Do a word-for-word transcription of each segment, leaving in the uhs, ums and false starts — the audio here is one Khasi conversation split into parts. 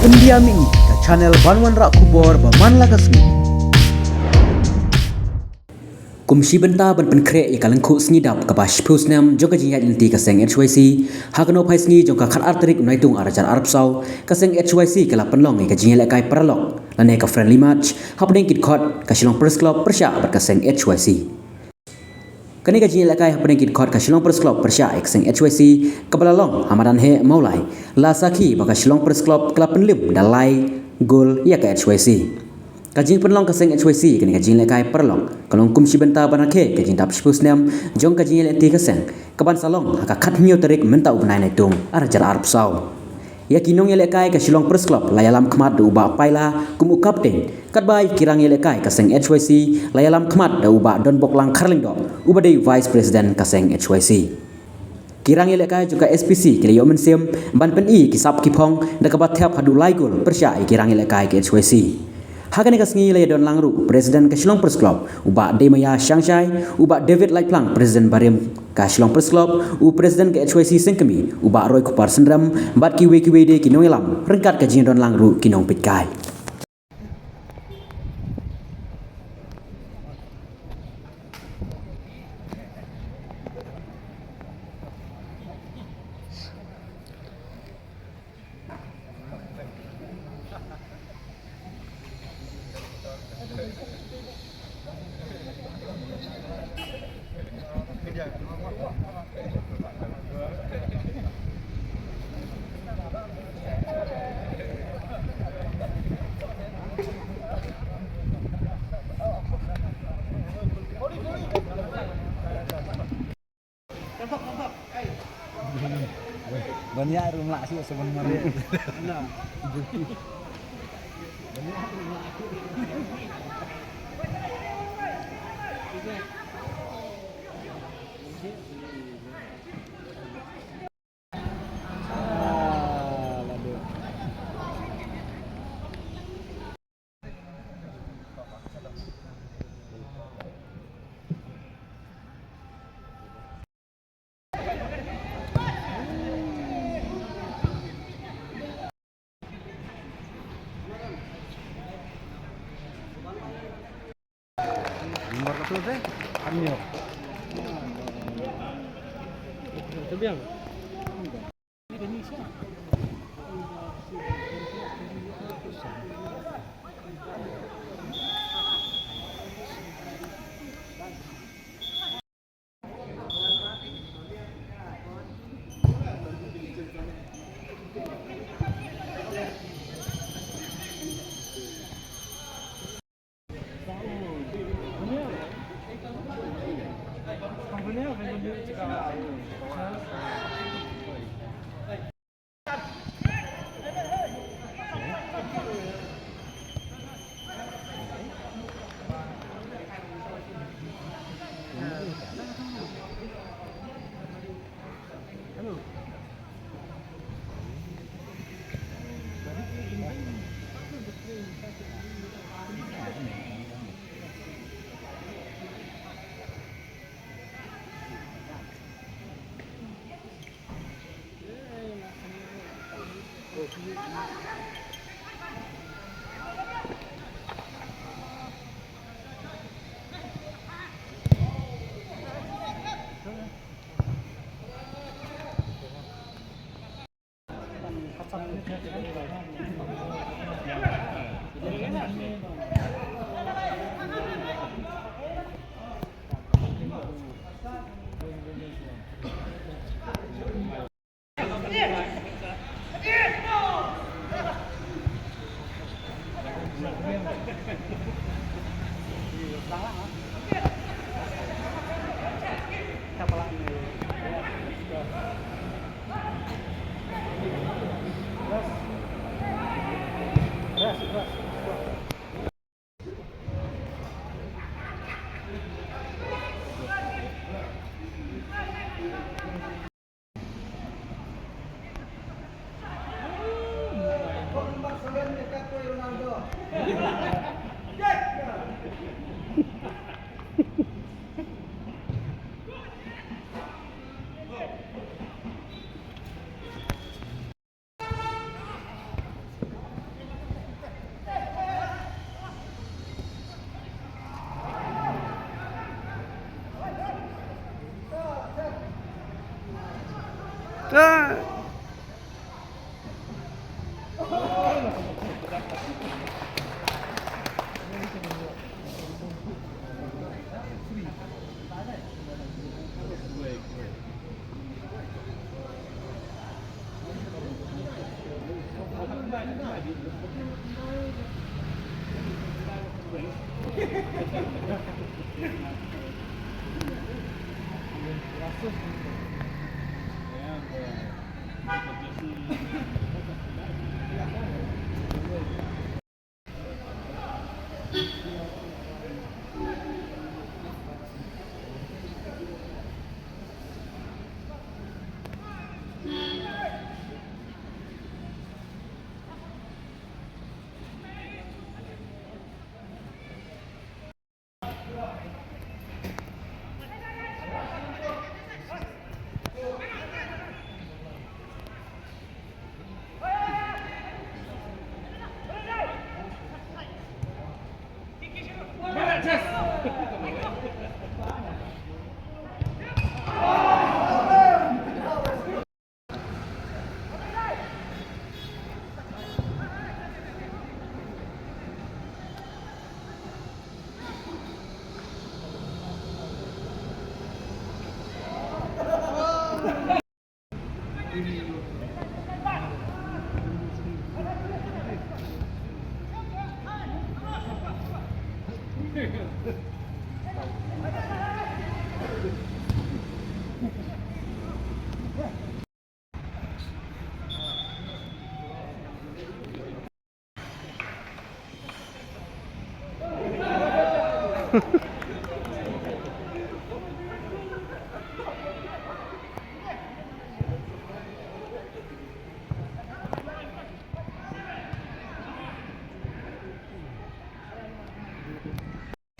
India Mihni, ka channel ban wanrah khubor ba man la ka sngi. Kum shi bynta ban pynkhreh ïa ka lyngkhuh sngi dap kaba shiphew snem jong ka jingïaid lynti ka seng H Y C, ha ka nohphai sngi jong ka khatar tarik u Naitung arhajar arphew saw, ka seng H Y C ka la pynlong ïa ka jingïalehkai paralok lane ka friendly match hapdeng ki dkhot ka Shillong Press Club pyrshah bad ka seng H Y C. Kane ka jingïalehkai hapdeng ki dkhot ka Shillong Press Club pyrshah ïa ka seng H Y C kaba la long ha madan heh Mawlai, la sakhi ba ka Shillong Press Club ka la pynlip da lai gol ïa ka H Y C. Ka jingpynlong ka seng H Y C kane ka jingïalehkai paralok ka long kum shi bynta ban rakhe ka jingdap shiphew snem jong ka jingïaleh lynti ka seng, kaban sa long ha ka khathynñiew tarik mynta u bnai Naitung arhajar arphew saw. Ïa ki nongïalehkai ka Shillong Press Club la ïalam khmat da u Bah Paila kum u kapten, katba ïa ki rangïalehkai ka seng H Y C la ïalam khmat da u Bah Donboklang Kharlyngdoh, uba dei u Vice President ka seng H Y C. Ki rangïalehkai jong ka S P C ki la ïoh mynsiem ban pyni ki sap ki phong da kaba thep haduh lai gol pyrshah ïa ki rangïalehkai ka H Y C. Ha kane ka sngi la ïadon lang ruh u President ka Shillong Press Club, u Bah Deimaya Shangshai, u Bah David Laitphlang, President barim ka Shillong Press Club, u President ka H Y C Sengkmie, u Bah Roykupar Synrem, bad kiwei kiwei de ki nongïalam, ryngkat ka jingdon lang ruh ki nongpeitkai. Ban ïa rum lah shuh sa ban mareh. Nomor satu deh, Anyo. Itu biang.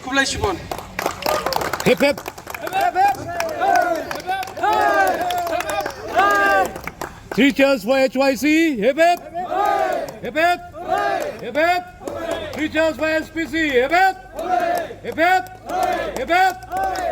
Khublei shibun. Hip hip. Three cheers for H Y C. Hip hip. Hip hip. Hip hip. Three cheers for S P C. Hip hip. Hip hip. Hip hip.